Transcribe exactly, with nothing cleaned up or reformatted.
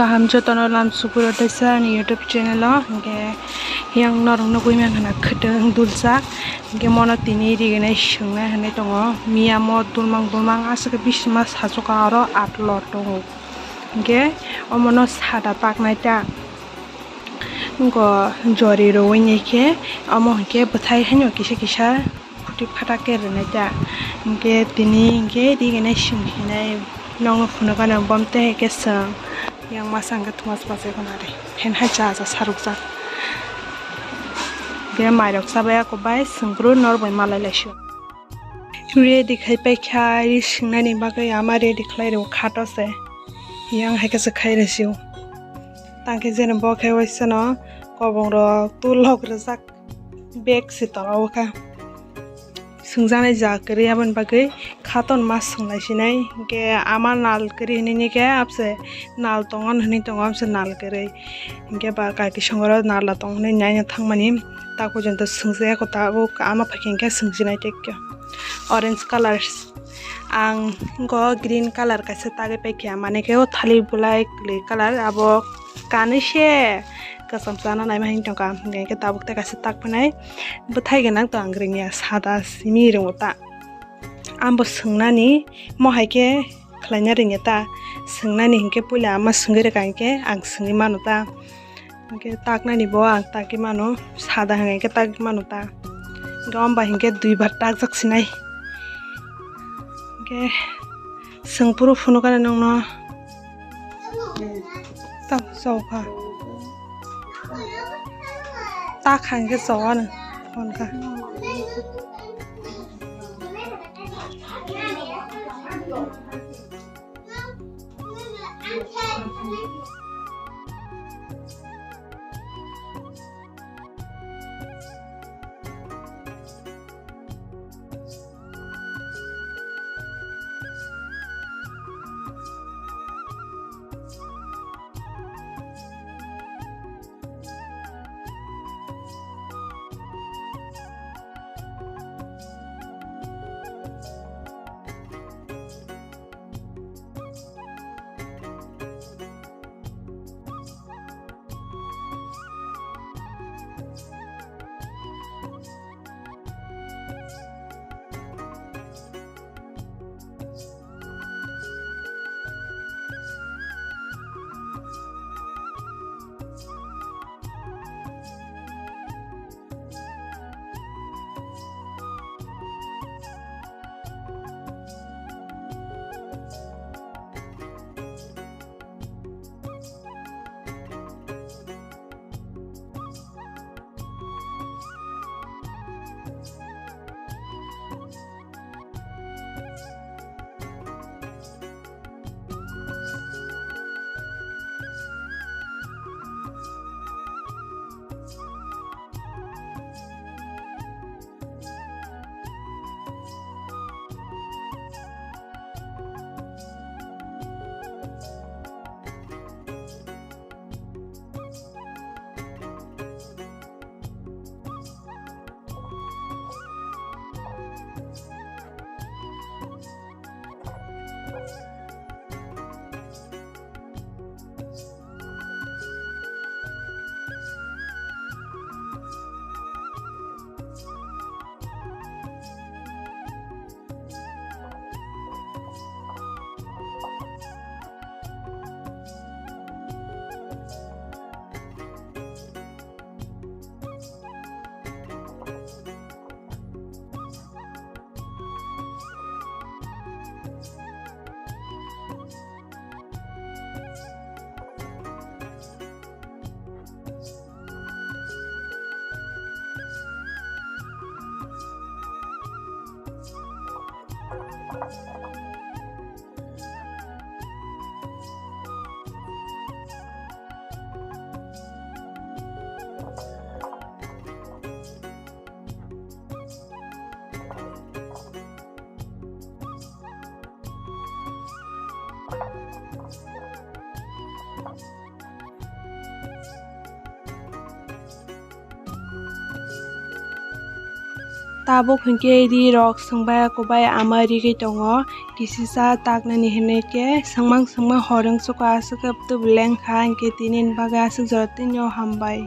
Kaham jotono lam sukuro teisa ani YouTube channel o, hingke yang norok nugui mankha na khwtwng duljak, hingke mono tini riginai swngnai hinui tongo, miya mo dulmang dulmang aswk bisima sachoka aro atlor tongo, hingke omono sada taknai ta, wngkha jori rwui ni khe omo hingke bwthai haino kisa kisa. Phuti phatak khe rwnai ta. Hingke tini hingke riginai simi hinai nokno phunukgano bom tei hai khe chwng yang masa hingke thumas bachai khwnari. Phen hai cha cha sarukjak. Hingke mairok chabai ako bai chwng bru norok bai malai laisio. Ready khai paikha, ri swngnani bagwi ama ready khlai rw khato se. Yang hai khe se khai rw sio. Tangkhe jeno bo khe waisano kobongrok tulok rwjak. Bag se tola o kha. Swngjaknai ja kwrwi aboni bagwi khaton ma swnglaisini. Hinkhe ama nal kwrwi hinui khe abse nal tongo hinui tongo abse nal kwrwi. Hinkhe ba kaki songoro nal da tong hinui naina thangmani. Tako jento swngjakya ko tabuk ama phaikhe hinkhe swngsinai tei khe orange colour. Ang go green colour kaisa tagwi paikha, mane khe o thali bulai kwlwi colour abo kanwi se kwcham chana naima hinwi tongkha, hwnkhe tabuk tei kaisa tak phinai bwthai gwnang tong ang rwngya, sada simi rwngo ta. Ambo swngnani mo hai khe khlaina rwngya ta, swngnani hinkhe puila ama swngwi rwkha hinkhe ang swngwi mano ta. Hingke taknani bo ang tagwi mano, sada hingke tagwi mano ta. Hingke omba hingke duibar takjak sinai. Hingke sengpuru phunukani nongno. Tamo chokha. Tak hingke chowano phone kha. Tabuk hinkhe ri rok swngbai kubai ama rigwi tongo, kisisa taknani hinwi khe swngmang swngmang hor wngsuko aswk khe tubuleng kha, hinkhe tini ni bagwi aswk jora tini o hambai.